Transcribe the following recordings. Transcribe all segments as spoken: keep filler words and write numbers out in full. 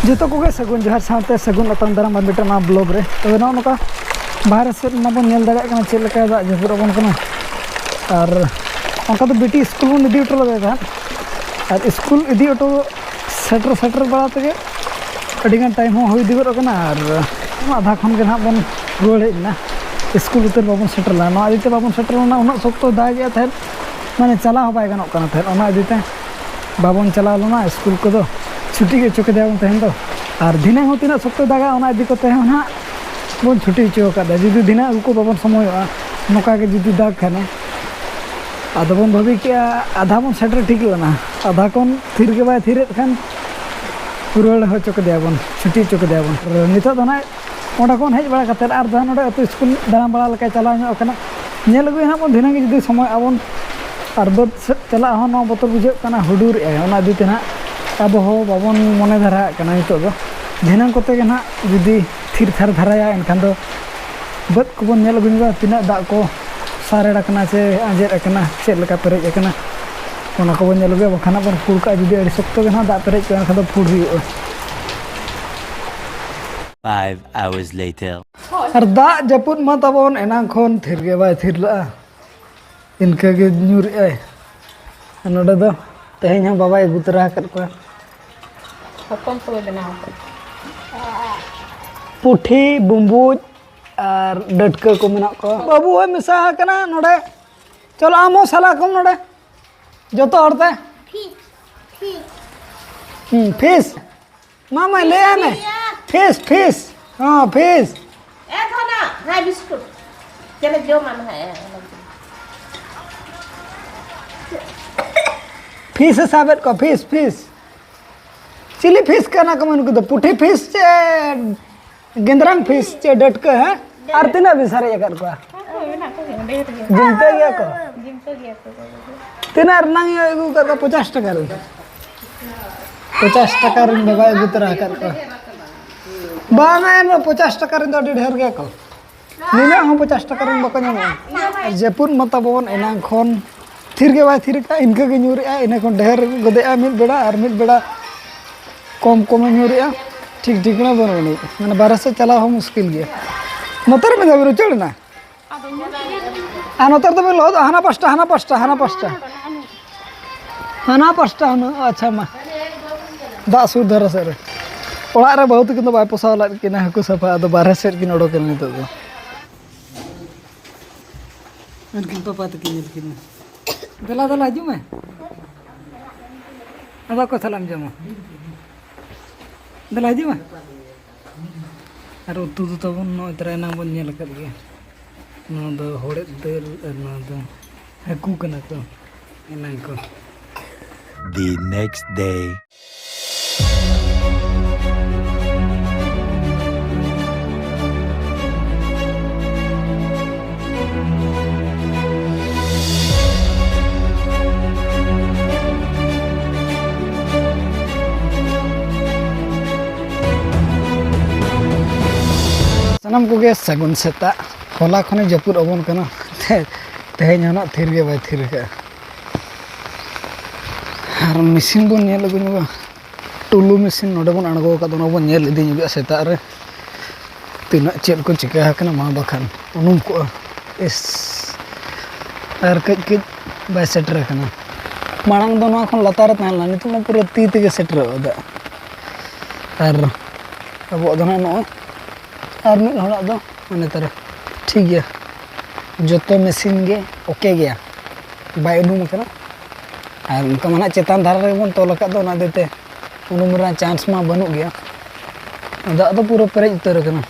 ᱡᱚᱛᱚ ᱠᱚᱜᱮ ᱥᱟᱹᱜᱩᱱ ᱡᱚᱦᱟᱨ ᱥᱟᱶᱛᱮ ᱥᱟᱹᱜᱩᱱ ᱟᱛᱟᱝ ᱫᱟᱨᱟᱢ ᱟᱨ ᱢᱤᱫᱴᱟᱝ ᱱᱟᱣᱟ ᱵᱞᱚᱜ ᱨᱮ᱾ ᱛᱚᱵᱮ ᱱᱚᱜᱼᱚ ᱱᱚᱝᱠᱟ ᱵᱟᱦᱨᱮ ᱥᱮᱫ ᱢᱟᱵᱚᱱ ᱧᱮᱞ ᱫᱟᱲᱮᱭᱟᱜ ᱠᱟᱱᱟ ᱪᱮᱫ ᱞᱮᱠᱟ ᱫᱟᱜ ᱡᱟᱹᱯᱩᱫ ᱟᱵᱚᱱ ᱠᱟᱱᱟ᱾ ᱟᱨ ᱚᱱᱠᱟ ᱫᱚ ᱵᱤᱴᱤ ᱥᱠᱩᱞ ᱵᱚᱱ ᱤᱫᱤ ᱦᱚᱴᱚ ᱞᱮᱫᱮ ᱛᱟᱦᱮᱸᱫ᱾ ᱟᱨ ᱥᱠᱩᱞ ᱤᱫᱤ ᱦᱚᱴᱚ ᱥᱮᱴᱮᱨ ᱥᱮᱴᱮᱨ ᱵᱟᱲᱟ ᱛᱮᱜᱮ ᱟᱹᱰᱤᱜᱟᱱ ᱴᱟᱭᱤᱢ ᱦᱚᱸ ᱦᱩᱭ ᱤᱫᱤ ᱜᱚᱫ ᱟᱠᱟᱱᱟ᱾ ᱟᱨ ᱟᱫᱷᱟ ᱠᱷᱚᱱ ᱜᱮ ᱱᱟᱦᱟᱜ ᱵᱚᱱ ᱨᱩᱣᱟᱹᱲ ᱦᱮᱡ ᱮᱱᱟ᱾ ᱥᱠᱩᱞ ᱩᱛᱟᱹᱨ ᱵᱟᱵᱚᱱ ᱥᱮᱴᱮᱨ ᱞᱮᱱᱟ᱾ ᱱᱚᱣᱟ ᱤᱫᱤᱛᱮ ᱵᱟᱵᱚᱱ ᱥᱮᱴᱮᱨ ᱞᱮᱱᱟ, ᱩᱱᱟᱹᱜ ᱥᱚᱠᱛᱚ ᱫᱟᱜᱮᱜᱼᱟ ᱛᱟᱦᱮᱸᱫ, ᱢᱟᱱᱮ ᱪᱟᱞᱟᱣ ᱦᱚᱸ ᱵᱟᱭ ᱜᱟᱱᱚᱜ ᱠᱟᱱᱟ ᱛᱟᱦᱮᱸᱫ᱾ ᱚᱱᱟ ᱤᱫᱤᱛᱮ ᱵᱟᱵᱚᱱ ᱪᱟᱞᱟᱣ ᱞᱮᱱᱟ᱾ ᱥᱠᱩᱞ ᱠᱚᱫᱚ ᱪᱷᱩᱴᱤ ᱜᱮ ᱦᱚᱪᱚ ᱠᱮᱫᱮᱭᱟᱵᱚᱱ ᱛᱮᱦᱮᱧ ᱫᱚ᱾ ᱟᱨ ᱫᱷᱤᱱᱟᱹᱝ ᱦᱚᱸ ᱛᱤᱱᱟᱹᱜ ᱥᱚᱠᱛᱚᱭ ᱫᱟᱜᱟ, ᱚᱱᱟ ᱤᱫᱤ ᱠᱟᱛᱮ ᱦᱚᱸ ᱱᱟᱦᱟᱜ ᱵᱚᱱ ᱪᱷᱩᱴᱤ ᱦᱚᱪᱚ ᱟᱠᱟᱫᱟ᱾ ᱡᱩᱫᱤ ᱫᱷᱤᱱᱟᱹᱝ ᱟᱹᱜᱩ ᱠᱚ ᱵᱟᱵᱚᱱ ᱥᱚᱢᱚᱭᱚᱜᱼᱟ, ᱱᱚᱝᱠᱟ ᱜᱮ ᱡᱩᱫᱤ ᱫᱟᱜᱽ ᱠᱷᱟᱱᱮ, ᱟᱫᱚ ᱵᱚᱱ ᱵᱷᱟᱹᱵᱤ ᱠᱮᱜᱼᱟ ᱟᱫᱷᱟ ᱵᱚᱱ ᱥᱮᱴᱮᱨ ᱴᱷᱤᱠ ᱞᱮᱱᱟ, ᱟᱫᱷᱟ ᱠᱷᱚᱱ ᱛᱷᱤᱨ ᱜᱮ ᱵᱟᱭ ᱛᱷᱤᱨᱮᱫ ᱠᱷᱟᱱ ᱨᱩᱣᱟᱹᱲ ᱦᱚᱪᱚ ᱠᱮᱫᱮᱭᱟᱵᱚᱱ, ᱪᱷᱩᱴᱤ ᱦᱚᱪᱚ ᱠᱮᱫᱮᱭᱟᱵᱚᱱ᱾ ᱟᱨ ᱱᱤᱛᱚᱜ ᱫᱚ ᱱᱟᱦᱟᱜ ᱚᱸᱰᱮ ᱠᱷᱚᱱ ᱦᱮᱡ ᱵᱟᱲᱟ ᱠᱟᱛᱮᱫ ᱟᱨ ᱡᱟᱦᱟᱸ ᱱᱚᱰᱮ ᱟᱹᱛᱩ ᱥᱠᱩᱞ ᱫᱟᱬᱟ ᱵᱟᱲᱟ ᱞᱮᱠᱟᱭ ᱪᱟᱞᱟᱣ ᱧᱚᱜ ᱟᱠᱟᱱᱟ᱾ ᱧᱮᱞ ᱟᱹᱜᱩᱭᱟ ᱱᱟᱦᱟᱜ ᱵᱚᱱ ᱫᱷᱤᱱᱟᱹᱝ ᱜᱮ ᱡᱩᱫᱤ ᱥᱚᱢᱚᱭ ᱟᱵᱚᱱ᱾ ᱟᱨ ᱵᱟᱹᱫᱽ ᱥᱮᱫ ᱪᱟᱞᱟᱜ ᱦᱚᱸ ᱱᱚᱣᱟ ᱵᱚᱛᱚᱨ ᱵᱩᱡᱷᱟᱹᱜ ᱠᱟᱱᱟ, ᱦᱩᱰᱩᱨᱮᱜᱼᱟᱭ, ᱚᱱᱟ ᱤᱫᱤ ᱛᱮ ᱱᱟᱦᱟᱜ ᱟᱵᱚ ᱦᱚᱸ ᱵᱟᱵᱚᱱ ᱢᱚᱱᱮ ᱫᱷᱟᱨᱟ ᱟᱜ ᱠᱟᱱᱟ ᱱᱤᱛᱚᱜ ᱫᱚ᱾ ᱫᱷᱤᱱᱟᱹᱝ ᱠᱚᱛᱮ ᱜᱮ ᱱᱟᱦᱟᱜ ᱡᱩᱫᱤ ᱛᱷᱤᱨ ᱛᱷᱟᱨ ᱫᱷᱟᱨᱟᱭᱟ, ᱮᱱᱠᱷᱟᱱ ᱫᱚ ᱵᱟᱹᱫᱽ ᱠᱚᱵᱚᱱ ᱧᱮᱞ ᱟᱹᱜᱩ ᱧᱚᱜᱟ, ᱛᱤᱱᱟᱹᱜ ᱫᱟᱜ ᱠᱚ ᱥᱟᱨᱮᱲ ᱟᱠᱟᱱᱟ ᱥᱮ ᱟᱸᱡᱮᱫ ᱟᱠᱟᱱᱟ, ᱪᱮᱫ ᱞᱮᱠᱟ ᱯᱮᱨᱮᱡ ᱟᱠᱟᱱᱟ, ᱚᱱᱟ ᱠᱚᱵᱚᱱ ᱧᱮᱞ ᱟᱹᱜᱩᱭᱟ᱾ ᱵᱟᱠᱷᱟᱱ ᱦᱟᱸᱜ ᱵᱚᱱ ᱯᱷᱩᱲ ᱠᱟᱜᱼᱟ, ᱡᱩᱫᱤ ᱟᱹᱰᱤ ᱥᱚᱠᱛᱚ ᱜᱮ ᱱᱟᱦᱟᱜ ᱫᱟᱜ ᱯᱮᱨᱮᱡ ᱠᱚᱜᱼᱟ, ᱮᱱᱠᱷᱟᱱ ᱫᱚ ᱯᱷᱩᱲ ᱦᱩᱭᱩᱜᱼᱟ᱾ Five hours later. ᱟᱨ ᱫᱟᱜ ᱡᱟᱹᱯᱩᱫ ᱢᱟ ᱛᱟᱵᱚᱱ ᱮᱱᱟᱝ ᱠᱷᱚᱱ ᱛᱷᱤᱨ ᱜᱮ ᱵᱟᱭ ᱛᱷᱤᱨ ᱞᱟᱜᱼᱟ, ᱤᱱᱠᱟᱹ ᱜᱮ ᱧᱩᱨᱮᱜᱼᱟᱭ᱾ ᱟᱨ ᱱᱚᱰᱮ ᱫᱚ ᱛᱮᱦᱮᱧ ᱦᱚᱸ ᱵᱟᱵᱟᱭ ᱟᱹᱜᱩ ᱛᱚᱨᱟ ᱟᱠᱟᱫ ᱠᱚᱣᱟ᱾ ᱦᱚᱯᱚᱱ ᱠᱚᱭ ᱵᱮᱱᱟᱣ ᱟᱠᱟᱫ᱾ ᱯᱩᱴᱷᱤ, ᱵᱩᱢᱵᱩᱡ ᱟᱨ ᱰᱟᱹᱴᱠᱟᱹ ᱠᱚ ᱢᱮᱱᱟᱜ ᱠᱚᱣᱟ᱾ ᱵᱟᱹᱵᱩ ᱦᱚᱸᱭ ᱢᱮᱥᱟ ᱟᱠᱟᱱᱟ ᱱᱚᱰᱮ᱾ ᱪᱚᱞᱚ, ᱟᱢ ᱦᱚᱸ ᱥᱟᱞᱟ ᱠᱚᱢ ᱱᱚᱰᱮ᱾ ᱡᱚᱛᱚ ᱦᱚᱲ ᱛᱮ᱾ Fees, fees. ᱦᱩᱸ, ᱯᱷᱤᱥ᱾ ᱢᱟ, ᱢᱟ, ᱞᱟᱹᱭ ᱟᱭ ᱢᱮ᱾ ᱯᱷᱤᱥ᱾ Fees, fees. ᱦᱚᱸ, ᱯᱷᱤᱥ᱾ ᱮ ᱫᱷᱚᱱᱟ, ᱦᱟᱭ ᱵᱤᱥᱠᱩᱴ᱾ ᱪᱮᱞᱮ ᱡᱚᱢᱟ ᱱᱟᱦᱟᱜ ᱮ, ᱚᱱᱟ ᱜᱮ᱾ ᱯᱷᱤᱥ ᱮ ᱥᱟᱵᱮᱫ ᱠᱚᱣᱟ, ᱯᱷᱤᱥ, ᱯᱷᱤᱥ᱾ ᱪᱤᱞᱤ ᱯᱷᱤᱥ ᱠᱟᱱᱟ ᱠᱚ ᱢᱮᱱ ᱠᱚᱫᱚ? ᱯᱩᱴᱷᱤ ᱯᱷᱤᱥ ᱪᱮ ᱜᱮᱸᱫᱽᱨᱟᱝ ᱯᱷᱤᱥ ᱪᱮ ᱰᱟᱹᱴᱠᱟᱹ, ᱦᱮᱸ? ᱟᱨ ᱛᱤᱱᱟᱹᱜ ᱵᱤᱱ ᱥᱟᱨᱮᱡ ᱟᱠᱟᱫ ᱠᱚᱣᱟ? ᱦᱳᱭ, ᱢᱮᱱᱟᱜ ᱠᱚᱜᱮᱭᱟ, ᱰᱷᱮᱨ ᱜᱮ᱾ ᱡᱤᱱᱛᱟᱹ ᱜᱮᱭᱟ ᱠᱚ? ᱡᱤᱱᱛᱟᱹ ᱜᱮᱭᱟ ᱠᱚ᱾ ᱛᱤᱱᱟᱹᱜ ᱨᱮᱱᱟᱝ ᱤᱧ ᱟᱹᱜᱩ ᱟᱠᱟᱫ ᱠᱚᱣᱟ? ᱯᱚᱪᱟᱥ ᱴᱟᱠᱟ ᱨᱮᱱ᱾ ᱯᱚᱪᱟᱥ ᱴᱟᱠᱟ ᱨᱮᱱ ᱵᱟᱵᱟᱭ ᱟᱹᱜᱩ ᱛᱚᱨᱟ ᱟᱠᱟᱫ ᱠᱚᱣᱟ᱾ ᱵᱟᱝᱟ, ᱮᱱ ᱨᱮᱦᱚᱸ ᱯᱚᱪᱟᱥ ᱴᱟᱠᱟ ᱨᱮᱱ ᱫᱚ ᱟᱹᱰᱤ ᱰᱷᱮᱨ ᱜᱮᱭᱟ ᱠᱚ᱾ ᱱᱤᱱᱟᱹᱜ ᱦᱚᱸ ᱯᱚᱪᱟᱥ ᱴᱟᱠᱟ ᱨᱮᱱ ᱵᱟᱠᱚ ᱧᱟᱢᱚᱜᱼᱟ᱾ ᱟᱨ ᱡᱟᱹᱯᱩᱫ ᱢᱟ ᱛᱟᱵᱚᱱ ᱮᱱᱟᱝ ᱠᱷᱚᱱ ᱛᱷᱤᱨ ᱜᱮ ᱵᱟᱭ ᱛᱷᱤᱨ ᱟᱠᱟᱫᱼᱟ, ᱤᱱᱠᱟᱹ ᱜᱮ ᱧᱩᱨᱮᱜᱼᱟ, ᱤᱱᱟᱹ ᱠᱷᱚᱱ ᱰᱷᱮᱨ ᱜᱚᱫᱮᱜᱼᱟ ᱢᱤᱫ ᱵᱮᱲᱟ, ᱟᱨ ᱢᱤᱫ ᱵᱮᱲᱟ ᱠᱚᱢ ᱠᱚᱢᱮ ᱧᱩᱨᱮᱜᱼᱟ, ᱴᱷᱤᱠ ᱴᱷᱤᱠᱟᱹᱱᱟ ᱵᱟᱹᱱᱩᱜ ᱟᱹᱱᱤᱡ, ᱢᱟᱱᱮ ᱵᱟᱨᱦᱮ ᱥᱮᱫ ᱪᱟᱞᱟᱣ ᱦᱚᱸ ᱢᱩᱥᱠᱤᱞ ᱜᱮᱭᱟ᱾ ᱱᱚᱛᱮ ᱨᱮ ᱢᱤᱫ ᱫᱷᱟᱣ ᱵᱤᱱ ᱩᱪᱟᱹᱲ ᱮᱱᱟ᱾ ᱟᱨ ᱱᱚᱛᱮ ᱨᱮᱫᱚ ᱵᱤᱱ ᱞᱚᱦᱚᱫᱚᱜᱼᱟ, ᱦᱟᱱᱟ ᱯᱟᱥᱴᱟ, ᱦᱟᱱᱟ ᱯᱟᱥᱴᱟ, ᱦᱟᱱᱟ ᱯᱟᱥᱴᱟ᱾ ᱦᱟᱱᱟ ᱯᱟᱥᱴᱟ ᱦᱩᱱᱟᱹᱝ, ᱟᱪᱪᱷᱟ ᱢᱟ᱾ ᱫᱟᱜ ᱥᱩᱨ ᱫᱷᱟᱨᱟ ᱥᱮᱫ ᱨᱮ᱾ ᱚᱲᱟᱜ ᱨᱮ ᱵᱟᱹᱦᱩ ᱛᱟᱹᱠᱤᱱ ᱫᱚ ᱵᱟᱭ ᱯᱚᱥᱟᱣ ᱞᱮᱫ ᱠᱤᱱᱟ ᱦᱟᱹᱠᱩ ᱥᱟᱯᱷᱟ, ᱟᱫᱚ ᱵᱟᱨᱦᱮ ᱥᱮᱫ ᱠᱤᱱ ᱚᱰᱚᱠ ᱮᱱᱟ ᱱᱤᱛᱚᱜ ᱫᱚ᱾ ᱩᱱᱠᱤᱱ ᱯᱟᱯᱟ ᱛᱟᱹᱠᱤᱱ ᱧᱮᱞ ᱠᱤᱱᱟ᱾ ᱫᱮᱞᱟ, ᱫᱮᱞᱟ, ᱦᱤᱡᱩᱜ ᱢᱮ᱾ ᱟᱫᱚ ᱚᱠᱚᱭ ᱥᱟᱞᱟᱜ ᱮᱢ ᱡᱚᱢᱟ? ᱫᱮᱞᱟ, ᱦᱤᱡᱩᱜ ᱢᱮ᱾ ᱟᱨ ᱩᱛᱩ ᱫᱚ ᱛᱟᱵᱚᱱ ᱱᱚᱜᱼᱚᱭ ᱛᱚᱨᱟ ᱮᱱᱟᱝ ᱵᱚᱱ ᱧᱮᱞ ᱟᱠᱟᱫ ᱜᱮᱭᱟ᱾ ᱱᱚᱣᱟ ᱫᱚ ᱦᱚᱲᱮᱫ ᱫᱟᱹᱞ ᱟᱨ ᱱᱚᱣᱟ ᱫᱚ ᱦᱟᱹᱠᱩ ᱠᱟᱱᱟ ᱠᱚ, ᱮᱱᱟᱝ ᱠᱚ᱾ The next day. ᱥᱟᱱᱟᱢ ᱠᱚᱜᱮ ᱥᱟᱹᱜᱩᱱ ᱥᱮᱛᱟᱜ᱾ ᱦᱚᱞᱟ ᱠᱷᱚᱱᱮ ᱡᱟᱹᱯᱩᱫ ᱟᱵᱚᱱ ᱠᱟᱱᱟ, ᱛᱮᱦᱮᱧ ᱦᱚᱸ ᱱᱟᱜ ᱛᱷᱤᱨ ᱜᱮ ᱵᱟᱭ ᱛᱷᱤᱨ ᱟᱠᱟᱫᱼᱟ᱾ ᱟᱨ ᱢᱮᱥᱤᱱ ᱵᱚᱱ ᱧᱮᱞ ᱟᱹᱜᱩ ᱧᱚᱜᱟ, ᱴᱩᱞᱩ ᱢᱮᱥᱤᱱ ᱱᱚᱰᱮ ᱵᱚᱱ ᱟᱬᱜᱚ ᱟᱠᱟᱫ, ᱚᱱᱟ ᱵᱚᱱ ᱧᱮᱞ ᱤᱫᱤ ᱧᱚᱜᱟ ᱥᱮᱛᱟᱜ ᱨᱮ᱾ ᱛᱤᱱᱟᱹᱜ ᱪᱮᱫ ᱠᱚ ᱪᱤᱠᱟ ᱟᱠᱟᱱᱟ, ᱢᱟ ᱵᱟᱠᱷᱟᱱ ᱩᱱᱩᱢ ᱠᱚᱜᱼᱟ᱾ ᱤᱥ, ᱟᱨ ᱠᱟᱹᱡ ᱠᱟᱹᱡ ᱵᱟᱭ ᱥᱮᱴᱮᱨ ᱟᱠᱟᱱᱟ᱾ ᱢᱟᱲᱟᱝ ᱫᱚ ᱱᱚᱣᱟ ᱠᱷᱚᱱ ᱞᱟᱛᱟᱨ ᱨᱮ ᱛᱟᱦᱮᱸ ᱞᱮᱱᱟ, ᱱᱤᱛᱚᱜ ᱢᱟ ᱯᱩᱨᱟᱹ ᱛᱤ ᱛᱮᱜᱮ ᱥᱮᱴᱮᱨᱚᱜᱼᱟ ᱫᱟᱜ᱾ ᱟᱨ ᱟᱵᱚᱣᱟᱜ ᱫᱚ ᱱᱟᱜ ᱱᱚᱜᱼᱚᱭ, ᱟᱨ ᱢᱤᱫ ᱦᱚᱲᱟᱜ ᱫᱚ ᱢᱟᱱᱮ ᱛᱟᱨᱟ ᱴᱷᱤᱠ ᱜᱮᱭᱟ, ᱡᱚᱛᱚ ᱢᱮᱥᱤᱱ ᱜᱮ ᱳᱠᱮ ᱜᱮᱭᱟ, ᱵᱟᱭ ᱩᱱᱩᱢ ᱟᱠᱟᱱᱟ᱾ ᱟᱨ ᱚᱱᱠᱟ ᱢᱟ ᱱᱟᱜ ᱪᱮᱛᱟᱱ ᱫᱷᱟᱨᱮ ᱨᱮᱜᱮ ᱵᱚᱱ ᱛᱚᱞ ᱟᱠᱟᱫ ᱫᱚ, ᱚᱱᱟ ᱦᱚᱛᱮᱡ ᱛᱮ ᱩᱱᱩᱢ ᱨᱮᱱᱟᱜ ᱪᱟᱱᱥ ᱢᱟ ᱵᱟᱹᱱᱩᱜ ᱜᱮᱭᱟ᱾ ᱫᱟᱜ ᱫᱚ ᱯᱩᱨᱟᱹ ᱯᱮᱨᱮᱡ ᱩᱛᱟᱹᱨ ᱟᱠᱟᱱᱟ᱾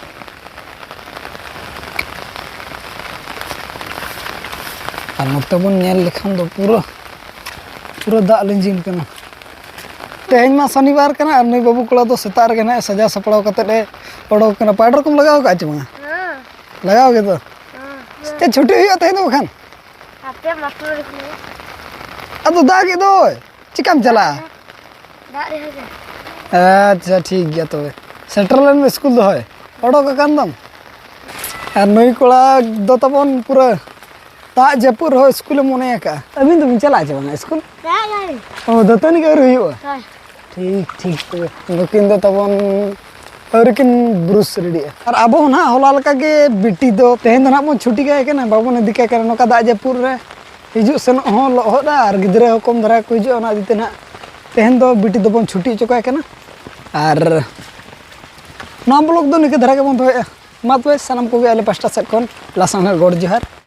ᱟᱨ ᱱᱚᱛᱮ ᱵᱚᱱ ᱧᱮᱞ ᱞᱮᱠᱷᱟᱱ ᱫᱚ ᱯᱩᱨᱟᱹ, ᱯᱩᱨᱟᱹ ᱫᱟᱜ ᱞᱤᱸᱡᱤᱱ ᱠᱟᱱᱟ᱾ ᱛᱮᱦᱮᱧ ᱢᱟ ᱥᱚᱱᱤᱵᱟᱨ ᱠᱟᱱᱟ ᱟᱨ ᱱᱩᱭ ᱵᱟᱹᱵᱩ ᱠᱚᱲᱟ ᱫᱚ ᱥᱮᱛᱟᱜ ᱨᱮᱜᱮ ᱱᱟᱦᱟᱜ ᱥᱟᱡᱟᱣ ᱥᱟᱯᱲᱟᱣ ᱠᱟᱛᱮᱫ ᱮ ᱚᱰᱚᱠ ᱠᱟᱱᱟ᱾ ᱯᱟᱣᱰᱟᱨ ᱠᱚᱢ ᱞᱟᱜᱟᱣ ᱠᱟᱜᱼᱟ ᱪᱮ ᱵᱟᱝᱟ? ᱦᱮᱸ᱾ ᱞᱟᱜᱟᱣ ᱜᱮ ᱫᱚ᱾ ᱦᱮᱸ᱾ ᱪᱮᱫ ᱪᱷᱩᱴᱤ ᱦᱩᱭᱩᱜᱼᱟ ᱛᱮᱦᱮᱧ ᱫᱚ ᱵᱟᱠᱷᱟᱱ? ᱦᱟᱯᱮ ᱢᱟᱥᱴᱟᱨ ᱠᱟᱱᱟᱭᱟ᱾ ᱟᱫᱚ ᱫᱟᱜ ᱜᱮ ᱫᱚᱭ᱾ ᱪᱤᱠᱟᱢ ᱪᱟᱞᱟᱜᱼᱟ? ᱫᱟᱜ ᱨᱮ ᱦᱤᱡᱩᱜ᱾ ᱟᱪᱪᱷᱟ, ᱴᱷᱤᱠ ᱜᱮᱭᱟ ᱛᱚᱵᱮ᱾ ᱥᱮᱴᱮᱨ ᱞᱮᱱ ᱢᱮ ᱥᱠᱩᱞ ᱫᱚ, ᱦᱳᱭ᱾ ᱚᱰᱚᱠ ᱟᱠᱟᱱ ᱫᱚᱢ᱾ ᱟᱨ ᱱᱩᱭ ᱠᱚᱲᱟ ᱫᱚ ᱛᱟᱵᱚᱱ ᱯᱩᱨᱟᱹ ᱫᱟᱜ ᱡᱟᱹᱯᱩᱫ ᱨᱮᱦᱚᱸ ᱥᱠᱩᱞᱮ ᱢᱚᱱᱮ ᱟᱠᱟᱫᱼᱟ᱾ ᱟᱹᱵᱤᱱ ᱫᱚᱵᱤᱱ ᱪᱟᱞᱟᱜᱼᱟ ᱪᱮ ᱵᱟᱝᱟ ᱥᱠᱩᱞ? ᱪᱟᱞᱟᱜ ᱜᱮᱭᱟᱞᱤᱧ᱾ ᱚ, ᱫᱟᱹᱛᱟᱹᱱᱤ ᱜᱮ ᱟᱹᱣᱨᱤ ᱦᱩᱭᱩᱜᱼᱟ? ᱦᱳᱭ᱾ ᱴᱷᱤᱠ ᱴᱷᱤᱠ ᱛᱚᱵᱮ ᱱᱩᱠᱤᱱ ᱫᱚ ᱛᱟᱵᱚᱱ ᱟᱹᱣᱨᱤ ᱠᱤᱱ ᱵᱨᱩᱥ ᱨᱮᱰᱤᱜᱼᱟ᱾ ᱟᱨ ᱟᱵᱚ ᱦᱚᱸ ᱱᱟᱦᱟᱜ ᱦᱚᱞᱟ ᱞᱮᱠᱟᱜᱮ ᱵᱤᱴᱤ ᱫᱚ ᱛᱮᱦᱮᱧ ᱫᱚ ᱱᱟᱦᱟᱜ ᱵᱚᱱ ᱪᱷᱩᱴᱤ ᱠᱟᱭ ᱠᱟᱱᱟ, ᱵᱟᱵᱚᱱ ᱤᱫᱤ ᱠᱟᱭ ᱠᱟᱱᱟ᱾ ᱱᱚᱝᱠᱟ ᱫᱟᱜ ᱡᱟᱹᱯᱩᱫ ᱨᱮ ᱦᱤᱡᱩᱜ ᱥᱮᱱᱚᱜ ᱦᱚᱸ ᱞᱚᱦᱚᱫᱼᱟ ᱟᱨ ᱜᱤᱫᱽᱨᱟᱹ ᱦᱚᱸ ᱠᱚᱢ ᱫᱷᱟᱨᱟ ᱠᱚ ᱦᱤᱡᱩᱜᱼᱟ, ᱚᱱᱟ ᱤᱫᱤ ᱛᱮ ᱱᱟᱦᱟᱜ ᱛᱮᱦᱮᱧ ᱫᱚ ᱵᱤᱴᱤ ᱫᱚᱵᱚᱱ ᱪᱷᱩᱴᱤ ᱦᱚᱪᱚ ᱠᱟᱭ ᱠᱟᱱᱟ᱾ ᱟᱨ ᱱᱚᱣᱟ ᱵᱞᱚᱜ ᱫᱚ ᱱᱤᱝᱠᱟᱹ ᱫᱷᱟᱨᱟ ᱜᱮᱵᱚᱱ ᱫᱚᱦᱚᱭᱮᱫᱼᱟ᱾ ᱢᱟ ᱛᱚᱵᱮ ᱥᱟᱱᱟᱢ ᱠᱚᱜᱮ ᱟᱞᱮ ᱯᱟᱥᱴᱟ ᱥᱮᱫ ᱠᱷᱚᱱ ᱞᱟᱥᱟᱲᱦᱮᱫ ᱜᱚᱰ ᱡᱚᱦᱟᱨ᱾